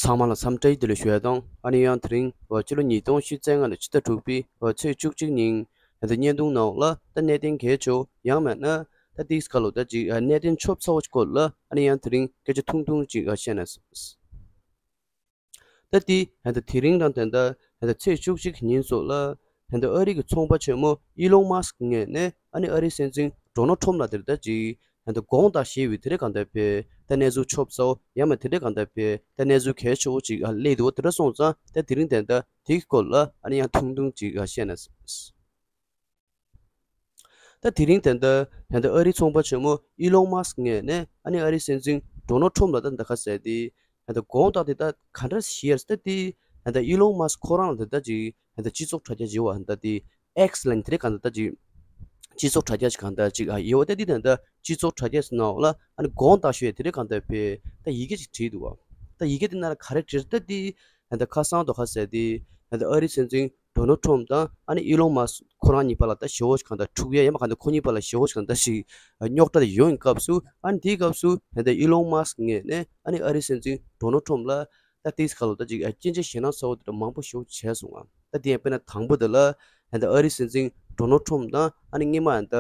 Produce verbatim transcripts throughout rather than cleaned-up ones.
ཚང་མ་ལ་འཚམས་འདྲི་བདེ་ལེགས་ཞུ་ཡ་དང་། ཨ་ནི་ཡང་དེ་རིང་འོ་ཕྱི་ལོ་ཉིས་སྟོང་ཉི་ཤུ་རྩ་ལྔ་ལོའི་ཕྱི་ཟླ་དྲུག་པའི་འོ་ཚེས་བཅུ་གཅིག་ཉིན་ད་ལྟ་བརྙན་ཐུང་ནང་ལ་ད་གནད་དོན་གལ་ཆེ་བོ་ཡང་མིན་ན་ད་ཏིས་ཁ་ལོ་ད་ཅིག་གནད་དོན་ཆོབ་ཚ་བོ་ཅིག་སྐོར་ལ་ཨ་ནི་ཡང་དེ་རིང་སྐད་ཆ་ཐུང་ཐུང་ཅིག་བཤད་ན། ད་ཏི་ད་ལྟ་དེ་རིང་དང་ད་ལྟ་ད་ལྟ་ཚེས་བཅུ་གཅིག་ཉིན་སོགས་ལ་ད་ལྟ་ཨ་རི་གི་ཚོང་པ་ཆེན་མོ་ཨི་ལོན་མཱ་སི་ཀི་ངོས་ནས་ཨ་ནི་ཨ་རིའི་སྲིད་འཛིན་ཌོ་ནལ་ཊམ་ལ་དེར་ད་ཅིག་ད་ལྟ་དགོངས་དག་བཞེས་ཡོད་དེ་རེད། གང་ལྟར་བས་ད་གནས་ཚུལ་ཆོབ་ཚ་བོ་ཡང་མ་དེ་འདྲ་གང་ལྟར་བས་ད་གནས་ཚུལ་གལ་ཆེ་བོ་ཅིག་སླེབས་འདུག་བ། དེ་འདྲ་སོང་ཙང་ད་དེ་རིང་ད་ལྟ་དེའི་སྐོར་ལ་ཨ་ནི་ཡང་ཐུང་ཐུང་ཅིག་བཤད་ན། ད་དེ་རིང་ད་ལྟ་ད་ལྟ་ཨ་རིའི་ཚོང་པ་ཆེན་མོ་ཨི་ལོན་མཱ་སི་ཀི་ངོས་ནས་ཨ་ནི་ཨ་རིའི་སྲིད་འཛིན་ཌོ་ནལ་ཊམ་ལ་ད་ད་ག་ཟེར་ཏེ་ད་ལྟ་དགོངས་དག་དེ་ད་ག་འདྲ་བཞེས་ཡོད་ཟེར་ཏེ། ད་ལྟ་ཨི་ལོན་མཱ་སི་ཀི་ཁོ་རང་ལ་ད་ལྟ་ཅིག་ད་ལྟ་སྤྱི་ཚོགས་དྲ་རྒྱ་ཅིག་ཡོད་པ། ད་ལྟ་དེ་ཨེག་སི་ལབ་ནི་དེ་རེད། གང་ལྟར་ད་ཅིག་སྤྱི་ཚོགས་དྲ་རྒྱ་ཅིག་གང་ལྟར་ཅིག་ཨ་ཡོད་པ། ད་དེ་ད་ལྟ་སྤྱི་ཚོགས་དྲ་རྒྱ་ནང་ལ་ཨ་ནི་དགོངས་དག་ཞུ་ཡ་དེ་རེད། གང་ལྟར་བས་ད་ཡི་གེ་ཅིག་བྲིས་འདུག་བ། ད་ཡི་གེ་དེ་ནང་ལ་ག་རེ་བྲིས་ད་དེ་ད་ལྟ་ཁ་སང་དུ་ག་ཟེར་ཏེ་ད་ལྟ་ཨ་རིའི་སྲིད་འཛིན་ཌོ་ནལ་ཊམ་དང་ཨ་ནི་ཨི་ལོན་མཱ་སི་ཁོ་རང་གཉིས་བར་ལ་ད་ཞེ་པོ་ཞིག་གང་ལྟར་འཁྲུག་ཡ་ཡང་མ་གང་ལྟར་ཁོ་གཉིས་བར་ལ་ཞེ་པོ་ཞིག་གང་ལྟར་ཞིག་རྙོག་དྲ་དེ་ཡོང་བའི་སྐབས་སུ་ཨ་ནི་དེའི་སྐབས་སུ་ད་ལྟ་ཨི་ལོན་མཱ་སི་ཀི་ངོས་ནས་ཨ་ནི་ཨ་རིའི་སྲིད་འཛིན་ཌོ་ནལ་ཊམ་ལ་ད་ཏིས་ཁ་ལོ་ད་ཅིག་ཨ་སྐྱོན་བརྗོད་ཞེད་སྣང་ཚ་བོ་དེ་འདྲ་མང་པོ་ཞེ་པོ་བྱས་སོང་ང་། ད་དེ་ཡང་དཔེར་ན་དང་པོ་དེ་ལ་ད་ལྟ་ཨ་རིའི་སྲིད་འཛིན་ཌོ་ནལ་ཊམ་དང་ཨ་ནི་སྔོན་མ་ད་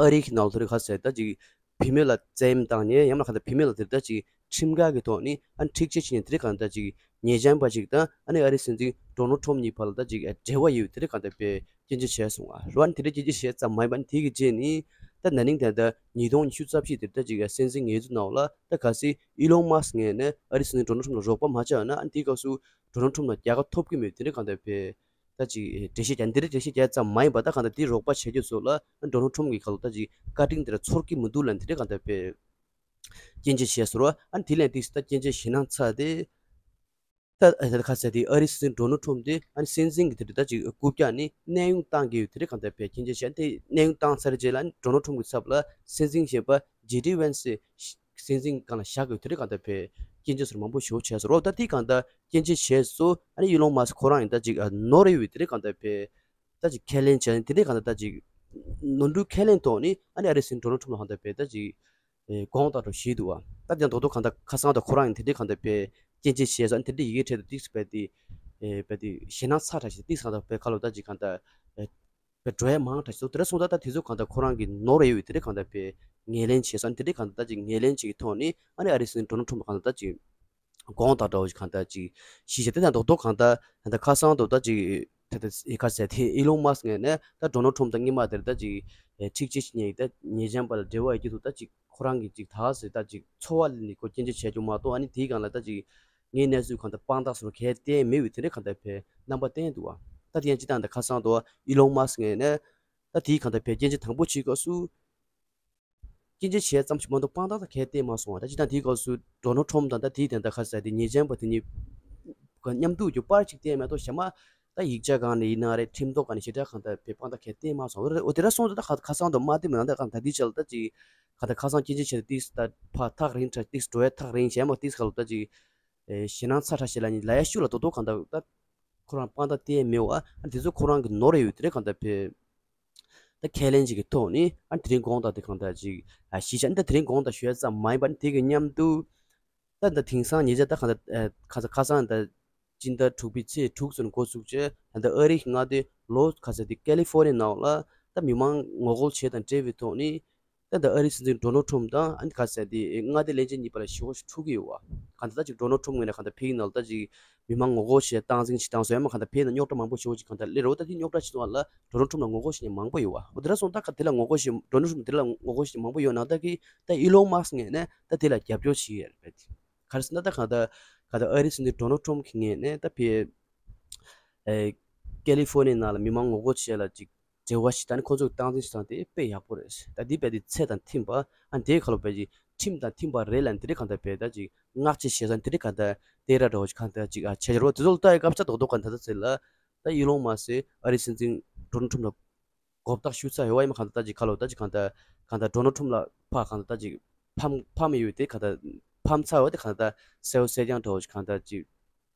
ཨ་རི་གི་ནང་ལ་དེ་རིང་ག་ཟེར་ད་ཅིག་བུད་མེད་ལ་བཙན་གཡེམ་བཏང་ནས་ཡང་ན་ག་ད་བུད་མེད་ལ་དེ་ད་ཅིག་ཁྲིམས་འགལ་གྱི་ཐོག་ནས་ཨ་ནི་འཁྲིག་སྤྱོད་བྱས་ནས་དེ་རིང་གང་ལྟར་ཅིག་ཉེས་ཅན་པ་ཅིག་དང་ཨ་ནི་ཨ་རིའི་སྲིད་འཛིན་ཌོ་ནལ་ཊམ་གཉིས་བར་ལ་ད་ཅིག་འབྲེལ་བ་ཡོད་དེ་རིང་གང་ལྟར་བས་སྐྱོན་བརྗོད་བྱས་སོང་ང་། རོ་ཨ་ནི་དེ་འདྲ་སྐྱོན་བརྗོད་བྱས་ཙམ་མ་ཡིན་པ་ཨ་ནི་དེ་གི་རྗེས་ནས་ད་ན་ནིང་ད་ལྟ་ཉིས་སྟོང་ཉི་ཤུ་རྩ་བཞི་དེ་ད་ཅིག་སྲིད་འཛིན་ངོས་འཛིན་ནང་ལ་ད་གལ་སྲིད་ཨི་ལོན་མཱ་སི་ཀི་ངོས་ནས་ཨ་རིའི་སྲིད་འཛིན་ཌོ་ནལ་ཊམ་ལ་རོགས་པ་མ་བྱས་ན་ཨ་ནི་དེའི་སྐབས་སུ་ཌོ་ནལ་ཊམ་ལ་རྒྱལ་ཁ་ཐོབ་ཀྱི་མེད་དེ་རིང་གང་ལྟར་བས། ད་ཅིག་འགྲེལ་བཤད་རྒྱག་འདི་འདྲ་འགྲེལ་བཤད་རྒྱག་ཙམ་མ་ཡིན་པ་ད་གང་ལྟར་དེའི་རོགས་པ་བྱེད་རྒྱུ་ཚོ་ལ་ཌོ་ནལ་ཊམ་གྱི་ཁ་ལོ་ད་ཅིག་བཀའ་དྲིན་དེ་འདྲ་ཚོར་གྱི་མི་འདུག་ལབ་འདི་འདྲ་གང་ལྟར་བས་སྐྱོན་བརྗོད་བྱས་སོང་ར། ཨ་ནི་དེ་ལན་ཏིག་ད་སྐྱོན་བརྗོད་ཞེད་སྣང་ཚ་དེ་ད་ད་ཁ་ཟེར་དེ་ཨ་རིའི་སྲིད་འཛིན་ཌོ་ནལ་ཊམ་དེ་ཨ་ནི་སྲིད་འཛིན་གྱི་དེ་འདྲ་ད་ཅིག་རྐུབ་བཀྱག་ནི་གནས་དབྱུང་བཏང་གི་ཡོད་དེ་འདྲ་གང་ལྟར་བས་སྐྱོན་བརྗོད་བྱས། དེ་གནས་དབྱུང་བཏང་ཚར་རྗེས་ལ་ཨ་ནི་ཌོ་ནལ་ཊམ་གྱི་ཚབ་ལ་སྲིད་འཛིན་གཞོན་པ་ཇེ་ཌི་ཝན་སི་སྲིད་འཛིན་སྒང་ལ་བཞག་དགོས་དེ་འདྲ་གང་ལྟར་བས་སྐྱོན་བརྗོད་ཚུར་མང་པོ་ཞེ་པོ་བྱས་སོང་རོ། ད་དེ་གང་ལྟར་སྐྱོན་བརྗོད་བྱས་སོང་། ཨ་ནི་ཨི་ལོན་མཱ་སི་ཁོ་རང་ཡིན་ད་ཅིག་ཨ་ནོར་ཡོད་དེ་འདྲ་གང་ལྟར་བས་ད་ཅིག་ཁས་ལེན་བྱས་ནས་དེ་འདྲ་གང་ལྟར་ད་ཅིག་ནོར་འཁྲུལ་ཁས་ལེན་ཐོག་ནས་ཨ་ནི་ཨ་རིའི་སྲིད་འཛིན་ཌོ་ནལ་ཊམ་ལ་གང་ལྟར་བས་ད་ཅིག་ཨེ་དགོངས་དག་འགྲོ་ཞེས་འདུག་བ། ད་དེ་རྡོག་རྡོག་གང་ལྟར་ཁ་སང་དང་ཁོ་རང་ཡིན་དེ་འདྲ་གང་ལྟར་བས་སྐྱོན་བརྗོད་བྱས་སོང་། ཨ་ནི་དེ་འདྲ་ཡི་གེ་འཕྲེད་དུ་ཏིག་སི་བས་དེ་ཨེ་བས་དེ་ཞེད་སྣང་ཚ་དྲགས་ཤིག་ཏིག་སི་གང་ལྟར་བས་ཁ་ལོ་ད་ཅིག་གང་ལྟར་ཨེ་བའི་འགྲོ་ཡ་མང་དྲགས་ཤིག་འདུག་དེ་འདྲ་སོང་ད་ད་དེ་ཚོ་གང་ལྟར་ཁོ་རང་གི་ནོར་ཡོད་དེ་འདྲ་གང་ལྟར་བས་ངོས་ལེན་བྱས་སོང་། དེ་འདྲ་གང་ལྟར་ད་ཅིག་ངོས་ལེན་བྱེད་ཀྱི་ཐོག་ནས་ཨ་ནི་ཨ་རིའི་སྲིད་འཛིན་ཌོ་ནལ་ཊམ་གང་ལྟར་ད་ཅིག་དགོངས་དག་འདྲ་བོ་ཞིག་གང་ལྟར་ཅིག་ཞིག་བྱས། དེ་དང་རྡོག་རྡོག་གང་ལྟར་ད་ལྟ་ཁ་སང་རྡོག་ད་ཅིག་ད་ལྟ་ཨེ་ཁ་ཟེར་དེ་ཨི་ལོན་མཱ་སི་ངོས་ནས་ད་ཌོ་ནལ་ཊམ་དང་སྔོན་མ་དེར་ད་ཅིག་ཨེ་འཁྲིག་སྤྱོད་བྱེད་མཁན་ད་ཉེས་ཅན་པ་ལ་འབྲེལ་བ་ཡོད་ཀྱི་འདུག་ད་ཅིག་ཁོ་རང་གི་ཅིག་ད་ཟེར་ད་ཅིག་ཚོར་བ་ལེན་ནས་ཁོ་སྐྱོན་བརྗོད་བྱས་རྒྱུ་མ་གཏོགས་ཨ་ནི་དེའི་སྒང་ལ་ད་ཅིག་ངའི་གནས་ཚུལ་གང་ལྟར་དཔང་རྟགས་སོགས་གལ་གཏན་མེད་པའི་དེ་འདྲ་གང་ལྟར་བས་རྣམ་པ་བསྟན་འདུག་བ། ད་དེ་ཡང་སྤྱི་བཏང་ད་ཁ་སང་དུ་ཨི་ལོན་མཱ་སི་ངོས་ནས་ད་དེའི་གང་ལྟར་བས་སྐྱོན་བརྗོད་དང་པོ་བྱེད་སྐབས་སུ། སྐྱོན་བརྗོད་བྱས་ཙམ་ཞིག་མ་གཏོགས་དཔང་རྟགས་དང་གལ་གཏན་མ་སོང་བ། ད་སྤྱིར་བཏང་དེའི་སྐབས་སུ་ཌོ་ནལ་ཊམ་དང་ད་དེའི་དོན་དག་ཁ་ཟེར་དེ་ཉེས་ཅན་པ་དེ་གཉིས་མཉམ་འདུས་ཀྱི་པར་གཅིག་བསྟན་མ་གཏོགས་གཞན་མ་ད་ཡིག་ཆ་སྒང་ནས་ཡིན་ན་རེད། ཁྲིམས་ཐོག་སྒང་ནས་ཞེ་དྲག་གང་ལྟར་བའི་དཔང་རྟགས་གལ་གཏན་མ་སོང་། འོ་དེ་འདྲ་སོང་ཙང་ད་ཁ་ཁ་སང་དུ་མ་བསྟན་མི་ནང་ད་གང་ད་དེའི་ཆ་ལ་ད་ཅིག་གང་ལྟར་ཁ་སང་སྐྱོན་བརྗོད་བྱས་ཏེ་ཏིག་ད་ཕར་ཐག་རིང་དྲགས་ཏིག་འགྲོ་ཡ་ཐག་རིང་གཞན་མ་ཏིག་ཁ་ལོ་ད་ཅིག་ཞེད་སྣང་ཚ་དྲགས་ཤིག་ལ་ནི་ལ་ཡ་ཤུ་ལ་རྡོག་རྡོག་གང་ལྟར་ད། ཁོ་རང་དཔང་རྟགས་བསྟན་མེད་པ་ཨ་དེ་ཚོ་ཁོ་རང་གི་ནོར་ཡོད་དེ་རེད་གང་ལྟར་བས། ད་ཁས་ལེན་ཅིག་གི་ཐོག་ནས་ཨ་དེ་རིང་དགོངས་དག་དེ་གང་ལྟར་ཅིག་ཨ་གཞི་བཞག་ད་དེ་རིང་དགོངས་དག་ཞུ་ཡ་ཙམ་མ་ཡིན་པ་ནི་དེ་གི་མཉམ་དུ། ད་ད་དེང་སང་ཉེ་ཆར་ད་གང་ལྟར་ཨ་ཁ་ས་ཁ་སང་ད་སྤྱི་ཟླ་དྲུག་པའི་ཚེས་དྲུག་ཚུན་འགོ་ཚུགས་རྗེས་ད་ཨ་རི་གི་མངའ་སྡེ་ལོ་ཁ་ས་དེ་ཀ་ལི་ཧྥོ་ནི་ཡ་ནང་ལ་ད་མི་མང་ངོ་རྒོལ་བྱས་དང་འབྲེལ་བའི་ཐོག་ནས། ད་ལྟ་ཨ་རིའི་སྲིད་འཛིན་ཌོ་ནལ་ཁྲོམ་དང་ཨ་ནི་ག་ཟེར་དེ་མངའ་སྡེ་བློན་ཆེན་གཉིས་བར་ལ་ཞི་བ་ཞིག་འཁྲུག་གི་ཡོད་བ། གང་ལྟར་ད་ཅིག་ཌོ་ནལ་ཁྲོམ་ངོས་ནས་གང་ལྟར་ཕིག་ནང་ལ་ད་ཅིག་མི་མང་ངོ་རྒོལ་བྱས་སྟངས་འཛིན་བྱེད་སྟངས་སོགས་ཡང་མ་གང་ལྟར་ཕིག་ནང་རྙོག་དྲ་མང་པོ་ཞེ་པོ་ཅིག་གང་ལྟར་སླེབས་རེད་བ། ད་དེ་རྙོག་དྲ་ཆེ་ཚོགས་ལ་ཌོ་ནལ་ཁྲོམ་ལ་ངོ་རྒོལ་བྱེད་མཁན་མང་པོ་ཡོད་བ། འོ་དེ་འདྲ་སོང་ད་ག་དེ་ལ་ངོ་རྒོལ་བྱེད་ཌོ་ནལ་ཁྲོམ་དེ་ལ་ངོ་རྒོལ་བྱེད་མཁན་མང་པོ་ཡོད་ནང་ད་གི་ད་ཨི་ལོན་མཱ་སི་ངོས་ནས་ད་དེ་ལ་རྒྱབ་སྐྱོར་བྱེད་ཡོད་རེད་བས། ག་རེ་ཟེར་ན་ད་གང་ལྟར་གང་ལྟར་ཨ་རིའི་སྲིད་འཛིན་ཌོ་ནལ་ཁྲོམ་གྱི་ངོས་ནས་ད་ཕིག་ཨེ་ཀ་ལི་ཧྥོ་ནི་ཡ་ནང་ལ་མི་མང་ངོ་རྒོལ་བྱེད་ཡ་ལ་ཅིག་འབྲེལ་བ་ཞིག་ད་ནི་ཁོ་ཚོས་སྟངས་འཛིན་བྱེད་སྟངས་དེ་དཔེ་ཡག་པོ་རེད། ད་འདི་རྦད་དེ་ཚད་དང་མཐུན་པ་ཨ་འདིའི་ཁ་ལོ་རྦད་ཅིག་ཁྲིམས་དང་མཐུན་པ་རེད་ལ་འདི་རེད་གང་ལྟར་རྦད་ད་ཅིག་བསྔགས་བརྗོད་བྱེད་ས་འདི་རེད་གང་ལྟར་དེ་ར་འདྲ་བོ་ཞིག་གང་ལྟར་ཅིག་ཨ་བྱས་རོ། དེ་ཚོ་ལ་ལྟ་ཡི་སྐབས་ཆ་རྡོག་རྡོག་གང་ལྟར་ད་ཚེ་ལ་ད་ཨི་ལོན་མཱ་སི་ཨ་རིའི་སྲིད་འཛིན་ཌོ་ནལ་ཁྲོམ་ལ་གོ་བརྡ་ཞུ་ཚར་ཡོད་བ་ཡིན་མ་གང་ལྟར་ད་ཅིག་ཁ་ལོ་ད་ཅིག་གང་ལྟར་གང་ལྟར་ཌོ་ནལ་ཁྲོམ་ལ་ཕར་གང་ལྟར་ད་ཅིག་ཕམ་ཕམ་ཡོད་དེ་གང་ལྟར་ཕམ་ཚར་བ་དེ་གང་ལྟར་གསལ་བོ་གསལ་རྐྱང་འདྲ་བོ་ཞིག་གང་ལྟར་ཅིག་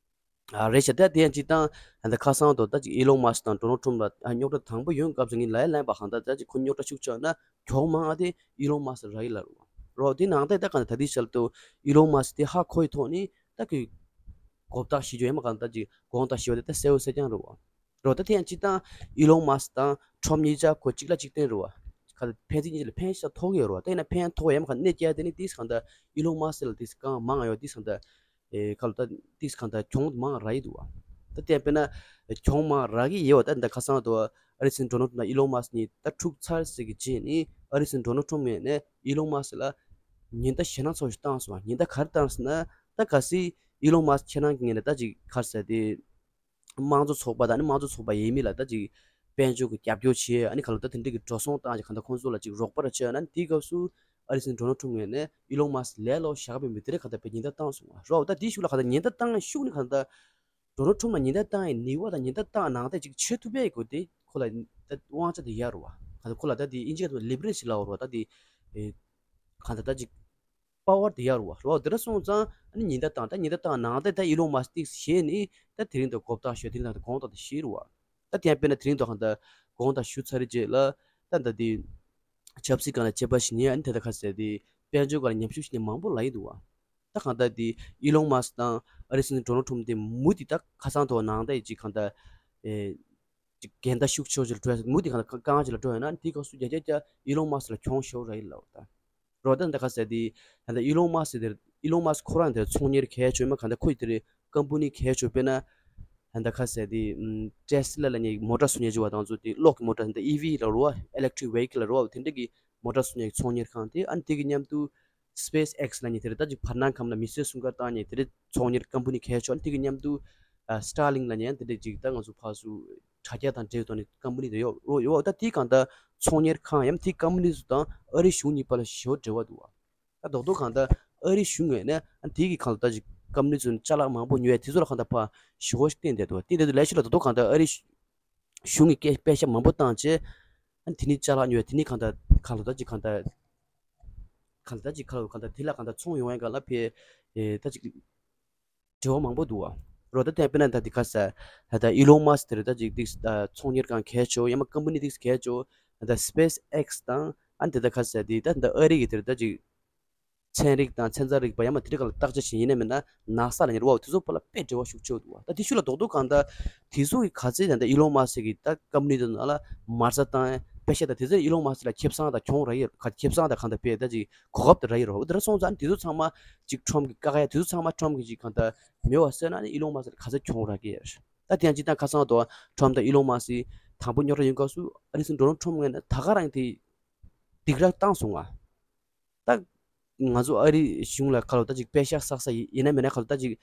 ཨ་རེད་ཤག་ད་དེ་ཡང་སྤྱིར་བཏང་ད་ཁ་སང་དུ་ད་ཅིག་ཨི་ལོན་མཱ་སི་དང་ཌོ་ནལ་ཁྲོམ་ལ་ཨ་རྙོག་དྲ་དང་པོ་ཡོང་སྐབས་སུ་ངས་ལབ་ཡ་ལབ་པ་གང་ལྟར་ད་ཅིག་ཁོ་རྙོག་དྲ་ཤུགས་ཆག་ན་གྱོང་མང་ཨ་དེ་ཨི་ལོན་མཱ་སི་རག་གི་ལབ་རོ། རོ་དེ་ནང་ད་ད་གང་ལྟར་ད་དེ་ཤལ་དུ་ཨི་ལོན་མཱ་སི་དེ་ཧ་གོ་ཡི་ཐོག་ནས་ད་ཁོས་ གོ་བརྡ་ཞུ་རྒྱུ་ཡང་མ་གང་ལྟར་ཅིག་དགོངས་དག་ཞུ་བ་དེ་ད་གསལ་བོ་གསལ་རྐྱང་རེད་བ། རོ་ད་དེ་ཡང་སྤྱིར་བཏང་ཨི་ལོན་མཱ་སི་དང་ཁྲོམ་གཉིས་ཆ་ཁོ་གཅིག་ལ་གཅིག་བརྟེན་རེད་བ། ག་ལ་ཕན་ཚུན་གཉིས་ལ་ཕན་ཤ་ཐོགས་ཡོད་རེད་བ། ད་ཡིན་ན་ཕན་ཐོགས་ཡང་མ་གང་གནས་སྐྱེལ་དེ་ནི་ཏིས་གང་ལྟར་ཨི་ལོན་མཱ་སི་ལ་ཏིས་གང་མང་ཡོད་ཏིས་གང་ལྟར། ཨེ་ག་ལ་ད་ཏིས་གང་ལྟར་གྱོང་མང་རག་ཡི་འདུག་བ། ད་དེ་དཔེར་ན་གྱོང་མང་རག་གི་ཡོད་བ། ད་འདི་ཁ་སང་དུ་ཨ་རི་སྲིད་འཛིན་ཌོ་ནལ་ཊམ་དང་ཨི་ལོན་མཱ་སི་གཉིས་ད་འཁྲུག་ཚར་ཟེར་གི་རྗེས་ནི་ཨ་རི་སྲིད་འཛིན་ཌོ་ནལ་ཊམ་ངོས་ནས་ཨི་ལོན་མཱ་སི་ལ་ཉེན་བརྡ་ཞེད་སྣང་ཚ་བོ་ཞིག་བཏང་སོང་བ། ཉེན་བརྡ་ག་རེ་བཏང་སོང་ན། ད་གལ་སྲིད་ཨི་ལོན་མཱ་སི་ཁྱེད་རང་གི་ངོས་ནས་ད་ཅིག་ག་རེ་ཟེར་དེ། དམངས་གཙོ་ཚོགས་པ་དང་ནི་དམངས་གཙོ་ཚོགས་པ་ཡིན་མིན་ལ་ད་ཅིག་དཔལ་འབྱོར་གྱི་རྒྱབ་སྐྱོར་བྱེད། ཨ་ནི་ག་ལ་ད་དེ་འདྲ་གི་འགྲོ་སོང་བཏང་ཅིག་གང་ལྟར་ཁོང་ཚོ་ལ་ཅིག་རོགས་པ་ར་བྱེད། ཨ་ནི་དེའི་སྐབས་སུ་ཨ་རི་སྲིད་འཛིན་ཌོ་ནལ་ཊམ་ངོས་ནས་ཨི་ལོན་མཱ་སི་ལས་སླ་བོ་བཞག་པའི་མི་དེ་རེད། གང་ལྟར་བས་ཉེན་བརྡ་བཏང་སོང་བ་རོ། ད་དེའི་ཤུགས་ལ་གང་ལྟར་ཉེན་བརྡ་བཏང་ཤུགས་ནི་གང་ལྟར་ཌོ་ནལ་ཊམ་ལ་ཉེན་བརྡ་བཏང་ཡི་ནུས་པ་དང་ཉེན་བརྡ་བཏང་ནང་དེ་ཅིག་བྱེད་ཐུབ་པའི་སྐོར་དེ་ཁོ་ལ་ད་དབང་ཆ་དེ་ཡར་རོ་བ། གང་ལྟར་ཁོ་ལ་ད་དེ་ཨིན་ཇི་སྐད་དུ་ལེ་བི་རེ་ཇི་ལབ་རོ་བ། ད་དེ་ཨེ་གང་ལྟར་ད་ཅིག་པ་ཝར་དེ་ཡར་བ་རོ། དེ་འདྲ་སོང་ཙང་ཨ་ནི་ཉེན་བརྡ་བཏང་། ད་ཉེན་བརྡ་བཏང་ནང་དེ་ད་ཨི་ལོན་མཱ་སི་ཏིག་ཞེས་ནི་ད་དེ་རིང་དུ་གོ་བརྡ་ཞུ། དེ་རིང་དུ་དགོངས་དག་དེ་ཞེས་རུ་བ། ད་དེ་ཡང་དཔེར་ན་དེ་རིང་དུ་གང་ལྟར་དགོངས་དག་ཞུ་ཚར་རྗེས་ལ་ད་ད་དེ་ཆབ་སྲིད་སྒང་ལ་དཔྱད་པ་ཞིག་ཉན། ཨ་ནི་དེ་ད་ག་ཟེར་དེ་དཔལ་འབྱོར་སྒང་ལ་ཉམས་ཞིབ་ཞིག་ནི་མང་པོ་ལ་ཡིན་འདུག་བ། ད་གང་ལྟར་དེ་ཨི་ལོན་མཱ་སི་དང་ཨ་རི་སྲིད་འཛིན་ཌོ་ནལ་ཊམ་དེ་མུ་དེ་ད་ཁ་སང་དུ་ནང་ད་ཅིག་གང་ལྟར་ཨེ། ཅིག་འགལ་ཟླ་ཤུགས་ཆེ་ཤོས་ལ་འགྲོ་ཡ་མུ་དེ་གང་ལ་དཀའ་ངལ་ཅིག་ལ་འགྲོ་ཡ་ན་དེའི་སྐབས་སུ་རྒྱ་རྒྱ་རྒྱ་ཨི་ལོན་མཱ་སི་ལ་གྱོང་ཤོར་ར་ཡིན་ལབ་ད། རོ་ད་འདི་ག་ཟེར་དེ་ད་ལྟ་ཨི་ལོན་མཱ་སི་དེར་ཨི་ལོན་མཱ་སི་ཁོ་རང་དེར་ཚོང་གཉེར་གལ་ཆེ་མ་གང་ལྟར་ཁོ་ཡི་དེར་ཀམ་པ་ནི་གལ་ཆེ་དཔེར་ན་ད་འདི་ག་ཟེར་དེ་ཏེ་སི་ལ་ལ་ནི་མོ་ཊ་བཟོ་མཁན་ཅིག་བ་དང་ཚོ་དེ་གློག་གི་མོ་ཊ་ད་ལྟ་ཨི་ཝི་ལ་རོ་བ་ཨི་ལེག་ཊི་རིག་ཝེ་ཧི་ཀལ་ལ་རོ་བ་དེ་འདྲ་གི་མོ་ཊ་བཟོ་མཁན་གྱི་ཚོང་གཉེར་ཁང་དེ་ཨ་ནི་དེ་གི་མཉམ་དུ། སི་པེ་སི་ཨེག་སི་ལབ་མཁན་དེ་རེད། ད་ཅིག་བར་སྣང་ཁམས་ལ་མི་ཚེ་སྲུང་སྐར་བཏང་མཁན་དེ་རེད། ཚོང་གཉེར་ཀམ་པ་ནི་གལ་ཆེ་ཨ་ནི་དེ་གི་མཉམ་དུ་ཨ་སི་ཊར་ལིང་ལབ་མཁན་དེ་འདྲ་ཅིག་ད་ང་ཚོ་ཕར་ཚུར་དྲ་རྒྱ་དང་འབྲེལ་ཐོག་ནས་ཀམ་པ་ནི་དེ་ཡོད་ཡོད་ཡོད། ད་དེའི་གང་ལྟར་ཚོང་གཉེར་ཁང་ཡང་དེའི་ཀམ་པ་ནི་ཚོ་དང་ཨ་རིའི་གཞུང་གཉིས་བར་ལ་ཞེ་པོ་འབྲེལ་བ་འདུག་བ། ད་རྡོག་རྡོག་གང་ལྟར་ཨ་རིའི་གཞུང་ངོས་ནས་ཨ་དེའི་གི་གང་ལྟར་ཅིག་ཀམ་པ་ནི་ཚོ་ནས་ཅ་ལག་མང་པོ་ཉོ་ཡ་དེ་ཚོ་ལ་གང་ལྟར་ཕར་ཞེ་པོ་ཞིག་བརྟེན་བསྡད་འདུག་བ། བརྟེན་བསྡད་འདུག་ལས་ཤོད་ལ་རྡོག་རྡོག་གང་ལྟར་ཨ་རིའི་གཞུང་གིས་སྐད་པད་ཤག་མང་པོ་བཏང་རྗེས། ཨ་ནི་དེ་ནི་ཅ་ལག་ཉོ་ཡ་དེ་ནི་གང་ལྟར་གང་ལ་ད་ཅིག་གང་ལྟར་གང་ལྟར་ད་ཅིག་ག་ལ་གང་ལྟར་དེ་ལ་གང་ལྟར་ཚོང་ཡོང་ཡ་གང་ལ་ཕེ་ཨེ་ད་ཅིག་འབྲེལ་བ་མང་པོ་འདུག་བ། རོ་ད་དེ་དཔེར་ན་ད་དེ་ག་ས་ད་ད་ཨི་ལོན་མཱ་སི་དེ་རེད། ད་ཅིག་དེ་ཚོང་གཉེར་ཁང་གལ་ཆེ་ཡང་མ་ཀམ་པ་ནི་དེ་གལ་ཆེ་ད་སི་པེ་སི་ཨེག་སི་དང་ཨ་ནི་དེ་ད་ག་ས་དེ་ད་ད་ཨ་རི་གི་དེ་རེད། ད་ཅིག་ཚན་རིག་དང་ཚན་རྩལ་རིག་པ་ཡང་མ་དེ་འདྲ་གང་ལ་བརྟག་དཔྱད་བྱེད་ཡིན་ན་མིན་ན་ནཱ་ས་ལ་ཉེར་བ་དེ་ཚོ་བར་ལ་དཔེ་འབྲེལ་བ་ཤུགས་ཆེ་འདུག་བ། ད་དེ་ཤུགས་ལ་རྡོག་རྡོག་གང་ལྟར་དེ་ཚོ་གི་ག་ཚད་ད་ལྟ་ཨི་ལོན་མཱ་སི་གི་ད་ཀམ་པ་ནི་དེ་ནང་ལ་མ་རྩ་བཏང་པེ་ཤ་ད་དེ་ཚོ་ཨི་ལོན་མཱ་སི་ལ་ཁེ་བཟང་དང་གྱོང་རག་ཡོད། ག་ཁེ་བཟང་དང་གང་ལྟར་དཔེ་ད་ཅིག་གོ་སྐབས་དེ་རག་ཡོད་རོ། དེ་འདྲ་སོང་ཙང་དེ་ཚོ་ཚང་མ་ཅིག་ཁྲོམ་གི་བཀག་ཡ་དེ་ཚོ་ཚང་མ་ཁྲོམ་གི་ཅིག་གང་ལྟར་མེད་པ་བཟོས་ན་ནི་ཨི་ལོན་མཱ་སི་ལ་ག་ཚད་གྱོང་རག་གི་ཡོད། ད་དེ་ཡང་ཅིག་ད་ཁ་སང་དུ་ཁྲོམ་ད་ཨི་ལོན་མཱ་སི་དང་པོ་རྙོག་དྲ་ཡོང་སྐབས་སུ་ཨ་རི་སྲིད་འཛིན་ཌོ་ནལ་ཊམ་ངོས་ནས་ད་ག་རང་དེ་སྡིགས་ར་བཏང་སོང་ང་། ད་ང་ཚོ་ཨ་རི་གཞུང་ལ་ཁ་ལོ་ད་ཅིག་པེ་ཤག་བསགས་ས་ཡི་ཡིན་ན་མིན་ན་ཁ་ལོ་ད་ཅིག་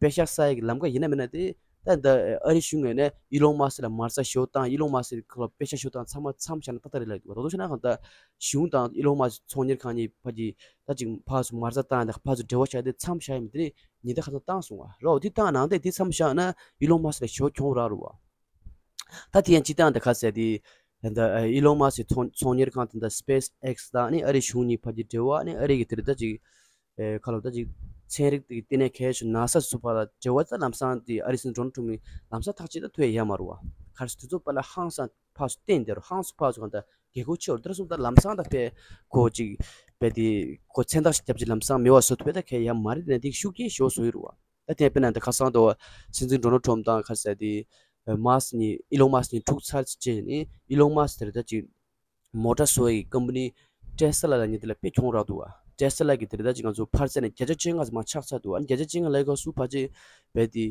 པེ་ཤག་བསགས་ཡ་གི་ལམ་ཁ་ཡིན་ན་མིན་ན་དེ་ད་ད་ཨ་རི་གཞུང་ངོས་ནས་ཨི་ལོན་མཱ་སི་ལ་མ་རྩ་ཞོ་བཏང་། ཨི་ལོན་མཱ་སི་ཁ་ལོ་པེ་ཤག་ཞོ་བཏང་ཚང་མ་མཚམས་བཞག་ན་ཏག་ཏག་རེད་ལབ་འདུག་བ། ད་དུང་ཕྱིན་ན་གང་ལྟར་གཞུང་དང་ཨི་ལོན་མཱ་སི་ཚོང་གཉེར་ཁང་གཉིས་ཕ་གི་ད་ཅིག་ཕར་ཚུར་མ་རྩ་བཏང་ཡ་ད་ཕར་ཚུར་འབྲེལ་བ་བཞག་དེ་མཚམས་བཞག་ཡ་མི་དེ་ནི་ཉེན་བརྡ་ཁ་སང་བཏང་སོང་བ་རོ། དེ་བཏང་ནང་དེ་དེ་མཚམས་བཞག་ན་ཨི་ལོན་མཱ་སི་ལ་ཞོ་གྱོང་རག་རུ་བ། ད་དེ་ཡང་སྤྱི་བཏང་དེ་ག་ཟེར་དེ། ད་ཨི་ལོན་མཱ་སི་ཚོང་ཚོང་གཉེར་ཁང་དེ་འདྲ་སི་པེ་སི་ཨེག་སི་དང་ནི་ཨ་རིའི་གཞུང་གཉིས་བར་གྱི་འབྲེལ་བ་ནི་ཨ་རི་གི་དེ་རེད། ད་ཅིག་ཨེ་ཁ་ལོ་ད་ཅིག་ཚན་རིག་དེ་གི་ལྟེ་གནས་གལ་ཆེ་ནཱ་ས་སུ་བར་ལ་འབྲེལ་བ་ད་ལམ་སང་དེ་ཨ་རི་སྲིད་འཛིན་ཌོ་ནལ་ཊམ་གྱི་ལམ་སང་ཐག་གཅོད་ད་ཐུབ་ཡ་ཡོད་མ་རེད་བ། ག་རེ་ཟེར་དུས་ཚོད་པ་ལ་ཧང་སང་ཕར་ཚུར་བརྟེན་བསྡད་རུང་ཧང་སང་ཕར་ཚུར་གང་ལྟར་རྒྱལ་ཁབ་ཆེ་བར་དེ་རེད་སོང་། ད་ལམ་སང་ད་ཕེ་ཁོ་ཅིག་ཕེ་དེ་ཁོ་མཚན་རྟགས་ཤིག་བརྒྱབ་ཅིག་ལམ་སང་མེད་པ་བཟོ་ཐུབ་ཡ་ད་གལ་ཡོད་མ་རེད། དེ་ནས་དེ་ཤུགས་རྐྱེན་ཞེ་པོ་བཟོ་ཡི་རེད་བ། ད་དེ་དཔེར་ན་ད་ཁ་སང་དུ་སྲིད་འཛིན་ཌོ་ནལ་ཊམ་དང་ག་ཟེར་དེ་མཱ་སི་གཉིས་ཨི་ལོན་མཱ་སི་གཉིས་འཁྲུག་ཚར་རྗེས་ནི་ཨི་ལོན་མཱ་སི་དེ་རེད། ད་ཅིག་མོ་ཊ་བཟོ་བའི་ཀམ་པ་ནི་ཏེ་སི་ལ་ལབ་མཁན་དེ་ལ་དཔེ་གྱོང་རག་འདུག་བ། ཏེ་སི་ལ་གི་དེ་རེད། ད་ཅིག་ང་ཚོ་འཕར་རྩ་ནས་བརྒྱ་ཆ་བཅོ་ལྔ་ཙམ་མར་ཆག་ཚར་འདུག་བ། ཨ་ནི་བརྒྱ་ཆ་བཅོ་ལྔ་ལབ་སྐབས་སུ་ཕལ་ཆེར་བས་དེ་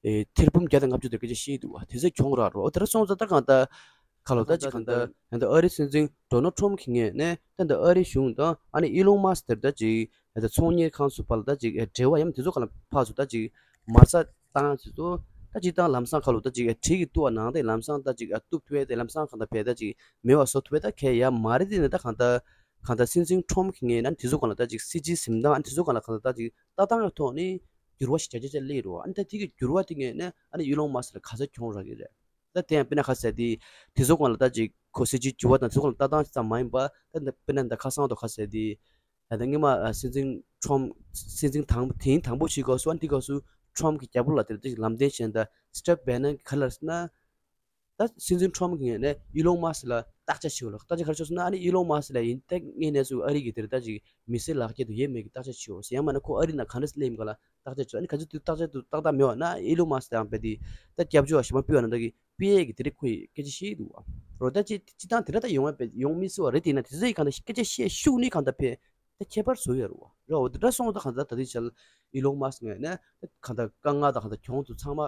ཨེ་ཐེར་འབུམ་བརྒྱ་དང་ལྔ་བཅུ་དེ་སྐད་ཆ་བཤད་འདུག་བ། དེ་ཚོ་གྱོང་རག་རོ། དེ་འདྲ་སོང་ཙང་ད་གང་ལྟར་ཁ་ལོ་ད་ཅིག་གང་ལྟར་ད་ལྟ་ཨ་རི་སྲིད་འཛིན་ཌོ་ནལ་ཊམ་གྱི་ངོས་ནས་ད་ལྟ་ཨ་རི་གཞུང་དང་ཨ་ནི་ཨི་ལོན་མཱ་སི་དེར་ད་ཅིག་ད་ཚོང་གཉེར་ཁང་ཚོ་བར་ལ་ད་ཅིག་འབྲེལ་བ་ཡང་དེ་ཚོ་ག་ལ་ཕར་ཚུར་ད་ཅིག་མ་རྩ་བཏང་ཚུལ་དུ་ད་ཅིག་བཏང་ལམ་སང་ཁ་ལོ་ད་ཅིག་གྲི་གི་གཏུབ་པ་ནང་དེ་ལམ་སང་ད་ཅིག་གཏུབ་ཐུབ་ཡས་དེ་ལམ་སང་གང་ལྟར་བས་ད་ཅིག་མེད་པ་བཟོ་ཐུབ་པས་ད་གལ་ཡོད་མ་རེད། དེ་ནས་ད་གང་ལྟར་གང་ལྟར་སྲིད་འཛིན་ཊམ་གྱི་ངོས་ནས་དེ་ཚོ་གང་ལ་ད་ཅིག་སྲིད་ཇུས་འཛིན་སྟངས་ཨ་ནི་དེ་ཚོ་གང་ལ་གང་ལྟར་ད་ཅིག་ལྟ་སྟངས་ཀྱི་ཐོག་ནས་འགྱུར་བ་ཞིག་བྱ་རྒྱུ་ཅིག་སླེབས་རོ། ཨ་ནི་ད་དེ་གི་འགྱུར་བ་དེ་ངོས་ནས་ཨ་ནི་ཨི་ལོན་མཱ་སི་ལ་ག་ཚོད་གྱོང་རག་གི་རེད། ད་དེ་ཡང་དཔེར་ན་ག་ཟེར་དེ་དེ་ཚོ་གང་ལ་ད་ཅིག་ཁོ་སྲིད་ཇུས་འགྱུར་བ་དང་དེ་ཚོ་གང་ལ་ལྟ་སྟངས་ཙམ་མ་ཡིན་པ་ད་ད་དཔེར་ན་ད་ཁ་སང་དུ་ག་ཟེར་དེ། ད་ལྟ་སྔོན་མ་ཨ་སྲིད་འཛིན་ཊམ་སྲིད་འཛིན་དང་དེ་རིང་དང་པོ་ཞིག་གོ་སོང་། ཨ་ནི་དེ་སྐབས་སུ་ཊམ་གྱི་རྒྱབ་ལོགས་ལ་དེར་ཏིག་ལམ་སྟོན་བྱས་ད་སི་ཊིབ་བྷེ་ནན་ག་ལ་ཟེར་ན། ད་སྲིད་འཛིན་ཊམ་གྱི་ངོས་ནས་ཨི་ལོན་མཱ་སི་ལ་ བརྟག་དཔྱད་བྱེད་དགོས་ལ། བརྟག་དཔྱད་ག་རེ་བྱེད་སོང་ན། ཨ་ནི་ཨི་ལོན་མཱ་སི་ལ་ཡིན་ཏེ་ངས་གནས་ཚུལ་ཨ་རི་གི་དེར་ད་ཅིག་མི་སེར་ལག་ཁྱེར་དུ་ཡོད་མེད་ཀྱི་བརྟག་དཔྱད་བྱེད་དགོས། ཡང་མིན་ན་ཁོ་ཨ་རི་ནང་ག་འདྲ་སླེབས་ཡིན་ག་ལ་བརྟག་དཔྱད་བྱེད། ཨ་ནི་ག་ཚོད་དུ་བརྟག་དཔྱད་དུ་ཏག་ཏག་མེད་པ་ན་ཨི་ལོན་མཱ་སི་དང་བེ་དེ་ད་སྐྱབས་བཅོལ་བ་གཞན་པ་ཕུད་པ་ན་ད་གི་པི་ཨེ་གི་དེ་རིགས་ཁོས་སྐད་ཆ་བཤད་འདུག་བ། རོ་ད་ཅི་ཅི་ཐང་དེ་འདྲ་ད་ཡོང་བ་ཡོང་མི་སྲིད་པ་རེད། དེ་ན་དེ་ཚོ་ཡི་གང་ལྟར་སྐད་ཆ་བཤད་ཤུགས་ནི་གང་ལྟར་ཕེ་ད་ཁྱད་པར་བཟོ་ཡ་རུ་བ་རོ། འོ་དེ་འདྲ་སོང་ད་གང་ལྟར་ད་དེ་ཆལ་ཨི་ལོན་མཱ་སི་ངས་ནས་ད་གང་ལྟར་དཀའ་ངལ་དང་གང་ལྟར་གྱོང་དུ་ཚང་མ་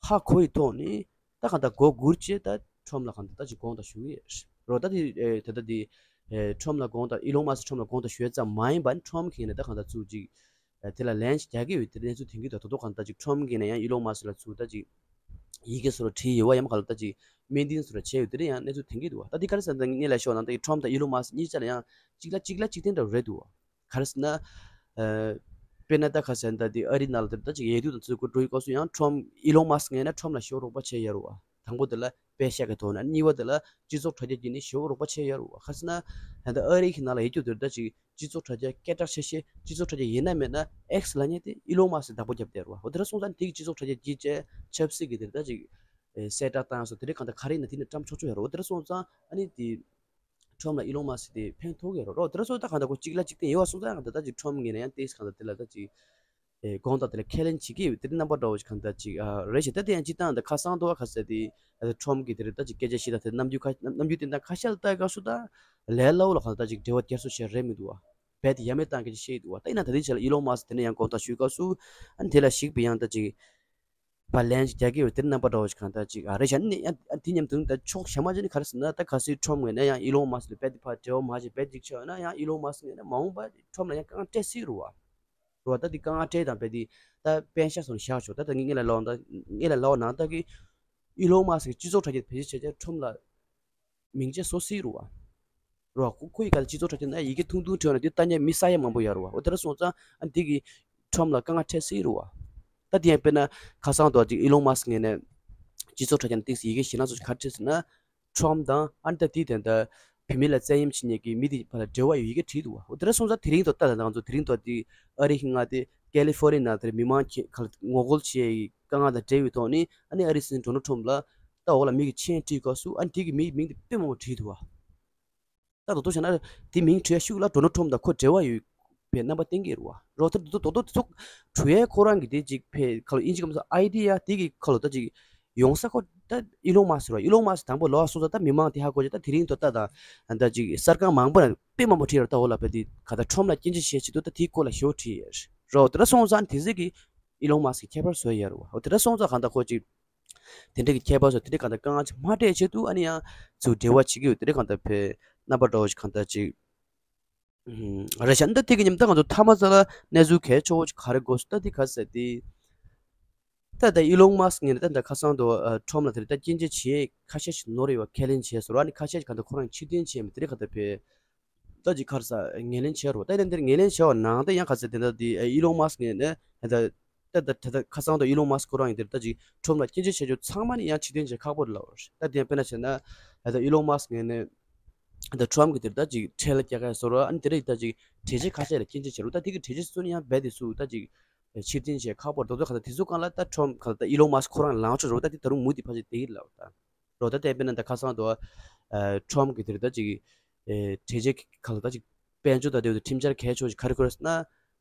ཧ་གོ་ཡི་ཐོག་ནི་ད་གང་ལྟར་མགོ་སྒུར་བྱས་ད་ཁྲོམ་ལ་གང་ལྟར་ད་ཅིག་དགོངས་དག་ཞུ་གི་ཡོད་རོ། ད་དེ་ད་ལྟ་དེ་ཁྲོམ་ལ་དགོངས་དག་ཨི་ལོན་མཱ་སི་ཁྲོམ་ལ་དགོངས་དག་ཞུ་ཡ་ཙམ་མ་ཡིན་པ་ནི་ཁྲོམ་གིས་ནས་ད་གང་ལྟར་ཚུར་ཅིག་ཨ་དེ་ལ་ལན་ཞིག་རྒྱག་གི་ཡོད། དེ་གནས་ཚུལ་ཐོན་གྱི་འདུག་ད་དོ་དོ་གང་ལྟར་ཅིག་ཁྲོམ་གྱིས་ནས་ཡང་ཨི་ལོན་མཱ་སི་ལ་ཚུར་ད་ཅིག་ཡི་གེ་སོ་ར་བྲིས་ཡོད་པ་ཡང་ག་ལ་ད་ཅིག་སྨོན་འདུན་སོ་ར་བྱས་ཡོད། དེ་རེད་ཡང་གནས་ཚུལ་ཐོན་གྱི་འདུག་ད་འདི་ག་རེ་ཟེར་ན་ངས་ལ་ཤོག་ནང་ད་ཁྲོམ་དང་ཨི་ལོན་མཱ་སི་གཉིས་ཆ་ལ་ཡང་གཅིག་ལ་གཅིག་ལ་གཅིག་བརྟེན་འདྲ་རེད་འདུག་ག་རེ་ཟེར་ན་ཨ་དཔེར་ན་ད་ག་ཟེར་ན་ད་འདི་ཨ་རི་ནང་ལ་དེ་ད་ཅིག་ཡས་དུས་དང་ཚུར་སྐོར་འགྲོ་ཡི་སྐབས་སུ་ཡང་ཁྲོམ་ཨི་ལོན་མཱ་སི་ངས་ན་ཁྲོམ་ལ་ཞོ་རོགས་པ་བྱས་ཡོད་རེད་བ། དང་པོ་དེ་ལ་པེ་ཤག་གི་ཐོག་ནས། གཉིས་པ་དེ་ལ་སྤྱི་ཚོགས་དྲ་རྒྱ་བརྒྱུད་ནས་ཞེ་པོ་རོགས་པ་བྱས་ཡོད་རེད་བ། ག་ཟེར་ན་ད་ལྟ་ཨ་རི་གི་ནང་ལ་ཡོད་རྒྱུ་དེར་ད་ཅིག་སྤྱི་ཚོགས་དྲ་རྒྱ་སྐད་གྲགས་ཆེ་ཤོས་སྤྱི་ཚོགས་དྲ་རྒྱ་ཡིན་ན་མེད་ན་ཨེག་སི་ལབ་མཁན་དེ་ཨི་ལོན་མཱ་སི་བདག་པོ་བརྒྱབ་བསྡད་རེད་བ། འོ་དེ་འདྲ་སོང་ཙང་དེ་གི་སྤྱི་ཚོགས་དྲ་རྒྱ་བརྒྱུད་བྱས་ཆབ་སྲིད་ཀྱི་དེར་ད་ཅིག་གསལ་བསྒྲགས་བཏང་སོང་། དེ་རིགས་གང་ལྟར་ག་རེ་ཡིན་ན་དེ་ནས་བཀྲམ་ཆོག་ཆོག་ཡོད་རེད། འོ་དེ་འདྲ་སོང་ཙང་ཨ་ནི་དེ་ཁྲོམ་ལ་ཨི་ལོན་མཱ་སི་དེ་ཕན་ཐོགས་ཀྱི་རེད་རོ། དེ་འདྲ་སོང་ཙང་གང་ལྟར་ཁོ་གཅིག་ལ་གཅིག་བརྟེན་ཡོད་པ་སོང་ཙང་གང་ལྟར་ད་ཅིག་ཁྲོམ་གྱིས་ནས་ཡང་ཏེས་གང་ལྟར་དེ་ལ་ད་ཅིག་ཨེ་དགོངས་དག་དེ་ལ་ཁས་ལེན་བྱེད་ཀྱི་ཡོད། དེ་རྣམ་པ་འདྲ་བོ་ཞིག་གང་ལྟར་ཅིག་ཨ་རེད་ཤག་ད་དེ་ཡང་སྤྱིར་བཏང་ད་ཁ་སང་དུ་བ་ག་ཟེར་དེ་ཨ་ཁྲོམ་གྱི་དེ་རེད་ད་ཅིག་སྐད་ཆ་བཤད་སྟངས་དེ་རྣམ་འགྱུར་ཁ་རྣམ་འགྱུར་དེ་འདྲ་ཁ་ཤས་ལ་ལྟ་སྐབས་སུ་ད་ལས་སླ་བོ་ལ་གང་ལྟར་ཅིག་འབྲེལ་བ་བསྐྱར་གསོ་བྱས་རེད་མི་འདུག་བ། རྦད་དེ་ཡ་མེད་བཏང་སྐད་ཆ་བཤད་ཡི་འདུག་བ། ད་ཡིན་ན་ད་ལྟའི་ཆ་ལ་ཨི་ལོན་མཱ་སི་དེ་ནས་ཡང་དགོངས་དག་ཞུས་སྐབས་སུ་ཨ་ནི་དེ་ལ་གཞིགས་པའི་ཡང་ད་ཅིག་ཕར་ལན་ཞིག་རྒྱག་གི་ཡོད། དེ་རྣམ་པ་འདྲ་བོ་ཞིག་གང་ལྟར་ཅིག་ཨ་རེད་ཤག་ནི་ཡང་དེ་མཉམ་དུ་ད་ཕྱོགས་གཞན་མ་ཅིག་ནི་ག་རེ་ཟེར་ན་ད་གལ་སྲིད་ཁྲོམ་ངོས་ནས་ཡང་ཨི་ལོན་མཱ་སི་ལ་རྦད་དེ་ཕར་འབྲེལ་བ་མ་བྱས་རྦད་ཅིག་ཆགས་ཡོད་ན་ཡང་ཨི་ལོན་མཱ་སི་ངོས་ནས་མ་འོངས་པ་ཁྲོམ་ལ་ཡང་དཀའ་ངལ་སྤྲད་སྲིད་རུ་བ། རུ་བ་ད་དེ་དཀའ་ངལ་སྤྲད་དང་རྦད་དེ་ད་པན་ཤག་སོང་བཞག་ཆོག་ད་ད་ངས་ངས་ལ་ལོག་ད་ངས་ལ་ལོག་ནང་ད་གི་ཨི་ལོན་མཱ་སི་གི་སྤྱི་ཚོགས་དྲ་རྒྱ་བེད་སྤྱོད་བྱས་བྱས་ཁྲོམ་ལ་མིང་ཆད་བཟོ་སྲིད་རུ་བ། རུ་བ་ཁོ་ཁོ་ཡི་ག་ལ་སྤྱི་ཚོགས་དྲ་རྒྱ་ན་ཡི་གེ་ཐུང་ཐུང་བྲིས་ན་དེ་ལྟ་མཁན་མི་ས་ཡ་མང་པོ་ཡོད་རུ་བ། འོ་དེ་འདྲ་སོང་ཙང་ཨ་འདི་གི་ཁྲོམ་ལ་དཀའ་ངལ་འཕྲད་སྲིད་རུ་བ། ད་དེ་ཡང་དཔེར་ན་ཁ་སང་དུ་ཅིག་ཨི་ལོན་མཱ་སི་ངོས་ནས་སྤྱི་ཚོགས་དྲ་རྒྱ་ན་ཏིག་ཙམ་ཡི་གེ་ཞེད་སྣང་ཚོ་ག་རེ་བྲིས་ཟེར་ན། ཁྲོམ་དང་ཨ་ནི་ད་དེའི་དོན་དུ་བུད་མེད་ལ་བཙན་གཡེམ་བྱེད་མཁན་གྱི་མི་དེ་བར་ལ་འབྲེལ་བ་ཡོད་ཡི་གེ་བྲིས་འདུག་བ། འོ་དེ་འདྲ་སོང་ཙང་དེ་རིང་དུ་ལྟ་ད་ང་ཚོ་དེ་རིང་དུ་དེ་ཨ་རི་གི་མངའ་སྡེ་ཀེ་ལི་ཧྥོ་ནི་ཡ་ནང་དེར་མི་མང་ཁྱེད་ག་ལ་ངོ་རྒོལ་བྱེད་ཡི་དཀའ་ངལ་དང་འབྲེལ་བའི་ཐོག་ནས་ཨ་ནི་ཨ་རིའི་སྲིད་འཛིན་ཌོ་ནལ་ཁྲོམ་ལ་ད་འོག་ལ་མི་གི་མཆན་བྲིས་སྐབས་སུ་ཨ་ནི་དེ་གི་མི་མིང་དེ་དཔེ་མང་པོ་བྲིས་འདུག་བ། ད་དོ་དོ་བྱས་ན་དེ་མིང་བྲིས་ཤུགས་ལ་ཌོ་ནལ་ཁྲོམ་དང་ཁོ་འབྲེལ་བ་ཡོད་པའི་རྣམ་པ་བསྟན་གྱི་རེད་བ། རོ་ད་དོ་དོ་དོ་དོ་ཚོ་བྲིས་ཡས་ཁོ་རང་གི་དེ་ཅིག་ཕེ་ཁ་ལོ་ཨིན་ཇི་སྐད་མ་སོང་ཨའི་ཌི་ཡ་དེ་གི་ཁ་ལོ་ད་ཅིག་ཡོང་ས་ཁོ་ད་ཨི་ལོན་མཱ་སི་རེད་བ། ཨི་ལོན་མཱ་སི་དང་པོ་ལོགས་སུ་ད་མི་མང་དེ་ཧ་གོ་ཅིག་ད་དེ་རིང་དོ་ད་ད་ད་ཅིག་གསར་ཁང་མང་པོ་ན་དཔེ་མང་པོ་བྲིས་རེད། ད་འོ་ལ་ཕེ་དེ་ག་ད་ཁྲོམ་ལ་སྐྱོན་བརྗོད་བྱེད་ཆེད་དུ་ད་དེའི་སྐོར་ལ་ཞེ་པོ་བྲིས་ཡས་རོ། དེ་འདྲ་སོང་ཙང་དེ་ཟེར་གི་ཨི་ལོན་མཱ་སི་གི་ཁྱད་པར་བཟོ་ཡས་རེད་བ། འོ་དེ་འདྲ་སོང་ཙང་ག་ད་ཁོ་ཅིག་དེ་འདྲ་གི་ཁྱད་པར་སོགས་དེ་འདྲ་གང་ལྟར་དཀའ་ངལ་ཅིག་མ་སྤྲད་ཆེད་དུ་ཨ་ནི་ཡང་ཚུར་འབྲེལ་བ་བྱེད་ཀྱི་ཡོད། དེ་འདྲ་གང་ལྟར་ཕེ་རྣམ་པ་འདྲ་བོ་ཞིག་གང་ལྟར་ཅིག་ཨུམ་རེད་ཤག་འདི་དེ་གི་ཉིན་ད་ང་ཚོ་ཐ་མ་ཚ་ལ་གནས་ཚུལ་གལ་ཆེ་བོ་ཞིག་ག་རེ་དགོས་སུ་ད་འདི་ག་ཟེར་ཏེ། ད་ད་ཨི་ལོན་མཱ་སི་ངས་ད་ད་ཁ་སང་དུ་ཁྲོམ་ལ་དེ་རེད་ད་སྐྱོན་བརྗོད་བྱེད་ཁ་ཤས་ཤིག་ནོར་ཡོད་པ་ཁས་ལེན་བྱས་སོང་ར། ཨ་ནི་ཁ་ཤས་ཤིག་གང་ལྟར་ཁོ་རང་ཕྱིར་འཐེན་བྱས་མི་དེ་རེད་གང་ལྟར་ཕེ། ད་ཅིག་ག་རེ་ཟ་ངོས་ལེན་བྱས་རོ། ད་ཡིན་ན་འདིར་ངོས་ལེན་བྱས་པ་ནང་ད་ཡང་ག་ཚད་དེ་འདྲ་དེ་ཨི་ལོན་མཱ་སི་ངས་ནས་ད་ད་ད་ད་ཁ་སང་དུ་ཨི་ལོན་མཱ་སི་ཁོ་རང་ཡིན་དེར་ད་ཅིག་ཁྲོམ་ལ་སྐྱོན་བརྗོད་བྱས་རྒྱུ་ཚང་མ་ནི་ཡང་ཕྱིར་འཐེན་བྱེད་ཁག་པོ་རེད་ལབ་པ་རེད། ད་དེ་ཡང་དཔེར་ན་བྱས་ན་ད་ཨི་ལོན་མཱ་སི་ངས་ནས་ད་ཁྲོམ་གི་དེར་ད་ཅིག་ཁྲལ་རྒྱག་ག་སོ་ར། ཨ་ནི་དེ་རེད་ད་ཅིག་གྲོས་ཆོད་ཁ་ཤས་ལ་སྐྱོན་བརྗོད་བྱས་རོ། ད་དེ་གི་གྲོས་ཆོད་སུ་ནི་ཡང་རྦད་དེ་སུ་ད་ཅིག་ཕྱིར་འཐེན་བྱེད་ཁག་པོ་རེད། ད་ཚོ་ག་ད་དེ་ཚོ་གང་ལ་ད་ཁྲོམ་ག་ད་ཨི་ལོན་མཱ་སི་ཁོ་རང་ལངས་ཆོག་རོ། ད་དེ་ད་རུང་མུ་མཐུད་ཕར་ཅིག་བསྡད་ཀྱི་རེད་ལབ་པ་ད། རོ་ད་དེ་དཔེར་ན་ད་ཁ་སང་དུ་ཨ་ཁྲོམ་གི་དེར་ད་ཅིག་ཨེ་གྲོས་ཆོད་ག་ལ་ད་ཅིག་དཔལ་འབྱོར་དང་འབྲེལ་བའི་ཁྲིམས་འཆར་གལ་ཆེ་ཤོས་ཤིག་ག་རེ་ཁུར་ཟེར་ན།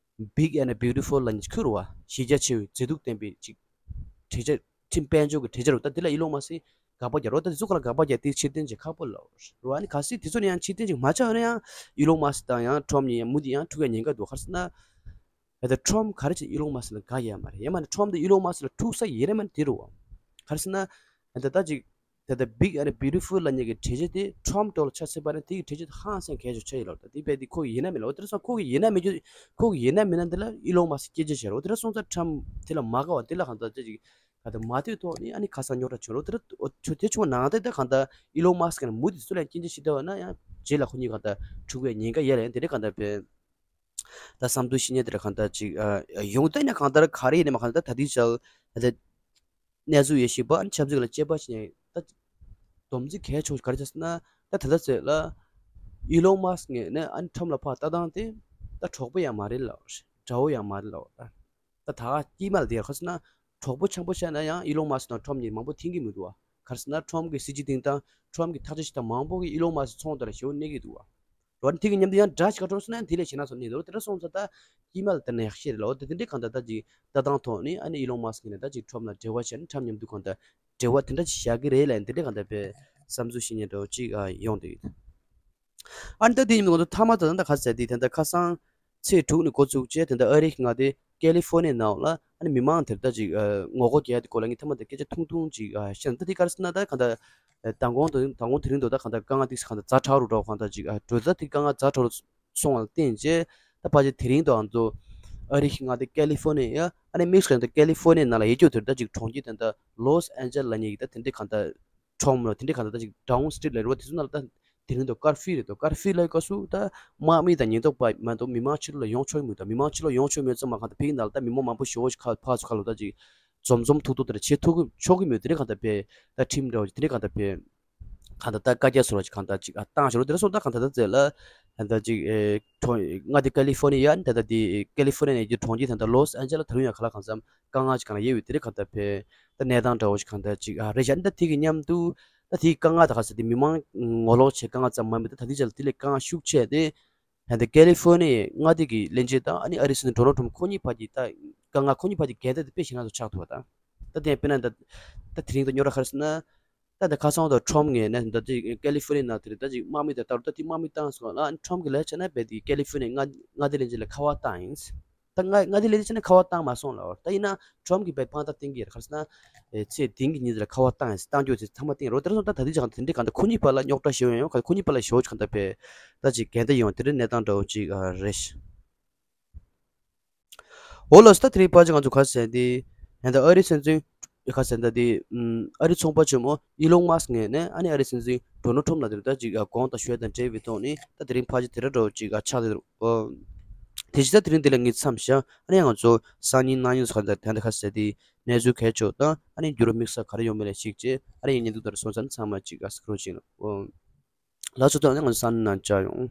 Big and Beautiful ལབ་མཁན་ཅིག་ཁུར་བ། གཞི་རྒྱ་ཆེ་བའི་མཛེས་སྡུག་ལྡན་པའི་ཅིག་གྲོས་ཆོད་ཁྲིམས་དཔལ་འབྱོར་གྱི་གྲོས་ཆོད་རོ། ད་དེ་ལ་ཨི་ལོན་མཱ་སི་དགག་པ་རྒྱག་རོ། ད་དེ་ཚོ་ག་ལ་དགག་པ་རྒྱག་དེ་ཕྱིར་འཐེན་བྱེད་ཁག་པོ་ལ་རོ། ཨ་ནི་གལ་སྲིད་དེ་ཚོ་ནི་ཡང་ཕྱིར་འཐེན་ཅིག་མ་ཆགས་ན་ཡང་ཨི་ལོན་མཱ་སི་དང་ཡང་ཁྲོམ་གཉིས་ཡང་མུ་མཐུད་ཡང་འཁྲུག་ཡ་ཉེན་ཁ་འདུག་ག་རེ་ཟེར་ན། ད་ལྟ་ཁྲོམ་ག་རེ་བྱས་ཨི་ལོན་མཱ་སི་ལ་དགའ་ཡོད་མ་རེད། ཡང་མིན་ན་ཁྲོམ་དེ་ཨི་ལོན་མཱ་སི་ལ་ཐུག་ས་ཡིན་ན་མིན་ན་དེ་རུ་བ། ག་རེ་ཟེར་ན། ད་ལྟ་ཅིག་ད་ལྟ་Big and Beautiful ལབ་མཁན་གྱི་གྲོས་ཆོད་དེ་ཁྲོམ་ཐོག་ལ་ཆ་མཚོན་པ་ན་དེ་གི་གྲོས་ཆོད་དེ་ཧང་སང་གལ་ཆེ་ཆགས་ཡོད་ལ། ད་དེ་བས་དེ་ཁོ་གི་ཡིན་ན་མིན་ལ། འོ་དེ་རེད་སོང་ཁོ་གི་ཡིན་ན་མིན་རྒྱུ་ཁོ་གི་ཡིན་ན་མིན་ན་འདི་ལ་ཨི་ལོན་མཱ་སི་སྐྱོན་བརྗོད་བྱས་རོ། འོ་དེ་རེད་སོང་ཙང་ཁྲོམ་དེ་ལ་མ་དགའ་བ་དེ་ལ་གང་ལྟར་ཅིག་ག་ད་མ་ཐུག་ཐོག་ནས་ཨ་ནི་ཁ་སང་རྙོག་དྲ་བྱུང་རོ། དེ་རེད། འོ་ཆོ་དེ་བྱུང་བ་ནང་དེ་ད་གང་ལྟར་ཨི་ལོན་མཱ་སི་ཀྱིས་མུ་མཐུད་སུ་ལ་སྐྱོན་བརྗོད་བྱེད་བསྡད་པ་ན་ཡང་རྗེས་ལ་ཁོ་གཉིས་གང་ལྟར་འཁྲུག་པའི་ཉེན་ཁ་ཡོད་ལ། ཡང་དེ་རེད་གང་ལྟར་བས། ད་བསམ་ཚུལ་བཤད་མཁན་དེ་ལ་གང་ལྟར་ཅིག་ཨ་ཡོང་ད་ནས་གང་ལྟར་ག་རེ་ཡིན་ནའི་མ་གང་ལྟར་ད་དེའི་ཆར་ད་གནས་ཚུལ་ཡོད་ཞིག་པ་ཨ་ནི་ཆབ་སྲིད་ལ་དཔྱད་པ་བྱེད་མཁན་ད་སྡོམ་རྩིས་གལ་ཆེ་བ་ག་རེ་བྱས་ཟེར་ན། ད་ད་ལྟ་ཚོད་ལ་ཨི་ལོན་མཱ་སི་ངས་ནས་ཨ་ནི་ཁྲོམ་ལ་ཕར་ལྟ་སྟངས་དེ་ད་གྲོགས་པོ་ཡང་མ་རེད་ལབ། དགྲ་བོ་ཡང་མ་རེད་ལབ། ད་ད་ག་དཀྱིལ་མ་ལ་དེ་ག་རེ་ཟེར་ན། གྲོགས་པོ་འཆམ་པོ་བྱས་ན་ཡང་ཨི་ལོན་མཱ་སི་དང་ཁྲོམ་གཉིས་མང་པོ་མཐུན་གྱི་མི་འདུག་བ། ག་རེ་ཟེར་ན་ཁྲོམ་གྱི་སྲིད་ཇུས་སྟེང་དང་ཁྲོམ་གྱི་ཐག་གཅོད་བྱེད་སྟངས་མང་པོ་གིས་ཨི་ལོན་མཱ་སི་ཚོང་དེར་ཞེ་པོ་གནོད་ཀྱི་འདུག་བ། རོ་ནི་དེ་གི་མཉམ་དུ་ཡང་དགྲ་ཞིག་ག་འགྲོ་སོང་ན་དེ་ལས་ཞེད་སྣང་ཚོར་ནས་འདུག་དེ་འདྲ་སོང་ཙང་ད་དཀྱིལ་མ་ལ་ད་ནས་ཤེས་རེད་ལ། འོ་དེ་དེ་འདྲའི་གང་ལྟར་ད་ཅིག་ལྟ་སྟངས་ཐོག་ནས་ཨ་ནི་ཨི་ལོན་མཱ་སི་ནས་ད་ཅིག་ཁྲོམ་ལ་འབྲེལ་བ་བྱས་ནས་ཁྲོམ་མཉམ་དུ་གང་ལྟར་འབྲེལ་བ་དེ་འདྲ་ཅིག་བཞག་གི་རེད་ལ། དེ་འདྲའི་གང་ལྟར་པའི་བསམ་ཚུལ་བཤད་མཁན་འདྲ་བོ་ཅིག་ཨ་ཡོང་འདུག་ཨ་ནི་ད་དེ་ཡིན་ང་ཚོ་མཐའ་མ་ད་ད་ག་ཟེར་དེ་ད་ད་ཁ་སང་ཚེས་དྲུག་ནས་འགོ་བཙུགས་བྱས་དེ་འདྲ་ཨ་རིའི་མངའ་སྡེ་ཀེ་ལི་ཧྥོ་ནི་ཡའི་ནང་ལ་ཨ་ནི་མི་མང་དེར་ད་ཅིག་ཨ་ངོ་རྒོལ་རྒྱག་ཡ་དེ་སྐོར་ལ་ངས་མཐའ་མ་ད་སྐད་ཆ་ཐུང་ཐུང་ཅིག་ཨ་བཤད་ན། ད་དེ་ག་རེ་ཟེར་ན་ད་གང་ལྟར་ཨ་མདང་དགོང་དང་མདང་དགོང་དེ་རིང་དུ་ད་གང་ལྟར་དཀའ་ངལ་ཏིག་ཙམ་གང་ལྟར་ཛ་དྲག་རུ་འགྲོ། གང་ལྟར་ཅིག་ཨ་གྲོས་ཚོགས་དེ་དཀའ་ངལ་ཛ་དྲག་རུ་སོང་བ་ལ་བརྟེན་བྱས་ད་ཕལ་ཆེར་དེ་རིང་དུ་ང་ཚོ་ཨ་རིའི་མངའ་སྡེ་ཀེ་ལི་ཧྥོ་ནི་ཡ་ཨ་ནི་དམིགས་སུ་ད་ཀེ་ལི་ཧྥོ་ནི་ཡའི་ནང་ལ་ཡོད་རྒྱུ་དེར་ད་ཅིག་གྲོང་ཁྱེར་དེ་འདྲ་ལོས་ཨན་ཇེ་ལེ་སི་ལབ་མཁན་གྱི་ད་དེ་འདྲའི་གང་ལྟར་ཁྲོམ་ར་དེ་འདྲའི་གང་ལྟར་ད་ཅིག་ཌའུན་སི་ཊི་རིཊ་ལབ་རེད་བ། དེ་ཚོ་ནང་ལ་ད་དེ་རིང་དུ་ཀར་ཕིའུ་རེད་དོ། ཀར་ཕིའུ་ལབ་སྐབས་སུ་ད་དམག་མི་དང་ཉེན་རྟོག་པ་མ་གཏོགས་མི་མང་ཕྱི་ལོགས་ལ་ཡོང་ཆོག་གི་མི་འདུག་མི་མང་ཕྱི་ལོགས་ཡོང་ཆོག་མེད་ཙམ་མ་གང་ལྟར་ཕ་གི་ནང་ལ་ད་མི་མང་མང་པོ་ཞེ་པོ་ཞིག་ཁ་ཕར་ཚུར་ཁ་ལོག་ད་ཅིག་འཛོམས་འཛོམས་ཐུག་ཐུག་དེ་འདྲ་བྱེད་ཐུབ་ཀྱི་ཆོག་གི་མེད། དེ་འདྲའི་གང་ལྟར་པའི་ད་ཁྲིམས་འདྲ་བོ་ཅིག་དེ་འདྲའི་གང་ལྟར་པའི་གང་ལྟར་ད་བཀའ་རྒྱ་བཟོ་འདྲ་ཅིག་གང་ལྟར་ཅིག་ཨ་བཏང་ཞོར་དེ་འདྲ་སོང་ད་གང་ལྟར་ད་ཙེ་ལ་ད་ཅིག་ཨེ་གྲོང་མངའ་སྡེ་ཀེ་ལི་ཧྥོ་ནི་ཡ་ད་ད་དེ་ཀེ་ལི་ཧྥོ་ནི་ཡའི་གྲོང་ཁྱེར་ད་ད་ལོས་ཨན་ཇེ་ལེ་སི་ད་རུང་ཡང་ག་ལ་གང་འཚམ་དཀའ་ངལ་ཅིག་གང་ལ་ཡོད་པའི་དེ་འདྲའི་གང་ལྟར་པའི་ད་གནས་སྟངས་འདྲ་བོ་ཞིག་གང་ལྟར་ཅིག་ཨ་རེད་ཤག་ད་དེ་གི་མཉམ་དུ་ད་དེའི་དཀའ་ངལ་ད་ག་ཟེར་དེ་མི་མང་ངོ་ལོག་བྱེད་དཀའ་ངལ་ཙམ་མ་མེད། ད་ད་དེ་ཅག་ལ་དེ་ལས་དཀའ་ངལ་ཤུགས་ཆེ་དེ་ད་ལྟ་ཀེ་ལི་ཧྥོ་ནི་ཡའི་མངའ་སྡེ་གི་བློན་ཆེན་དང་ཨ་ནི་ཨ་རིའི་སྲིད་འཛིན་ཌོ་ནལ་ཊམ་ཁོ་གཉིས་བར་གྱི་ད་དཀའ་ངལ་ཁོ་གཉིས་བར་གྱི་འགལ་ཟླ་དེ་དཔེ་ཞེད་སྣང་དུ་ཆགས་ཐུབ་པ་དང་། ད་དེ་དཔེར་ན་ད་ད་དེ་རིང་ད་རྙོག་དྲ་ག་རེ་ཟེར་ན། ད་ད་ཁ་སང་ད་ཁྲོམ་ངོས་ནས་ད་ཅིག་ཀེ་ལི་ཧྥོ་ནི་ཡའི་ནང་དེར་ད་ཅིག་དམག་མི་དང་ལྟ་རུ་ད་དེ་དམག་མི་བཏང་སོང་ལ། ཁྲོམ་གྱི་ལས་བྱས་ན་རྦད་དེ་ཀེ་ལི་ཧྥོ་ནི་ཡའི་མངའ་མངའ་སྡེ་བློན་ཆེན་ལ་ཁ་པར་བཏང་ཡིན། ད་མངའ་མངའ་སྡེ་བློན་ཆེན་ལ་ཁ་པར་བཏང་མ་སོང་ལ། ད་ཡིན་ན་ཁྲོམ་གྱི་པའི་དཔང་རྟགས་བསྟན་གྱི་ཡོད་རེད། ག་རེ་ཟེར་ན་ཨེ་ཚེས་བདུན་གྱི་ཉིན་དེར་ཁ་པར་བཏང་ཡིན་བཏང་རྒྱུ་ཚེ་ཚང་མ་བསྟན་རོ། དེ་ར་སོང་ད་ད་དེ་ཅག་ད་དེ་འདྲའི་གང་ལྟར་ཁོ་གཉིས་བར་ལ་རྙོག་དྲ་ཞེ་པོ་ཡང་ཡོང་ག་ཁོ་གཉིས་བར་ལ་ཞེ་པོ་ཅིག་གང་ལྟར་པའི་ད་ཅིག་འགལ་ཟླ་ཡོང་དེ་འདྲའི་གནས་སྟངས་འདྲ་བོ་ཅིག་ཨ་རེད། འོ་ལགས་སོ། ད་དེ་རིང་ཕལ་ཆེར་ང་ཚོ་ག་རེ་ཟེར་ན་དེ་ད་ལྟ་ཨ་རིའི་སྲིད་འཛིན་ག་རེ་ཟེར་ན་ད་དེ་ཨམ་ཨ་རིའི་ཚོང་པ་ཆེན་མོ་ཨི་ལོན་མཱ་སི་ངོས་ནས་ཨ་ནི་ཨ་རིའི་སྲིད་འཛིན་ཌོ་ནལ་ཊམ་ལ་དེ་ད་ཅིག་དགོངས་དག་ཞུ་ཡ་དང་འབྲེལ་བའི་ཐོག་ནས་ད་དེ་རིང་ཕལ་ཆེར་དེ་འདྲ་འདྲ་བོ་ཅིག་ཆགས་བསྡད་འདུག་དེ་བཞིན་ད་དེ་རིང་འདི་ལ་ངས་མཚམས་བཞག་ཨ་ནི་ང་ཚོ་སང་ཉིན་གནངས་ཉིན་སོགས་ད་ད་ལྟ་ག་རེ་ཟེར་ན་དེ་གནས་ཚུལ་གལ་ཆེ་བ་དང་ཨ་ནི་འགྱུར་བ་དམིགས་བསལ་ག་རེ་ཡོང་མིན་ལ་གཞིགས་བྱས་ཨ་ནི་ངས་བརྙན་ཐུང་དེ་འདྲ་སོང་ཙང་ཚང་མ་ཅིག་ཨ་སི་ཀྲོལ་བྱེད་ཡིན། ལགས་སོ། ད་ནི་ང་ཚོ་སང་ཉིན་ནང་མཇལ་ཡོང་།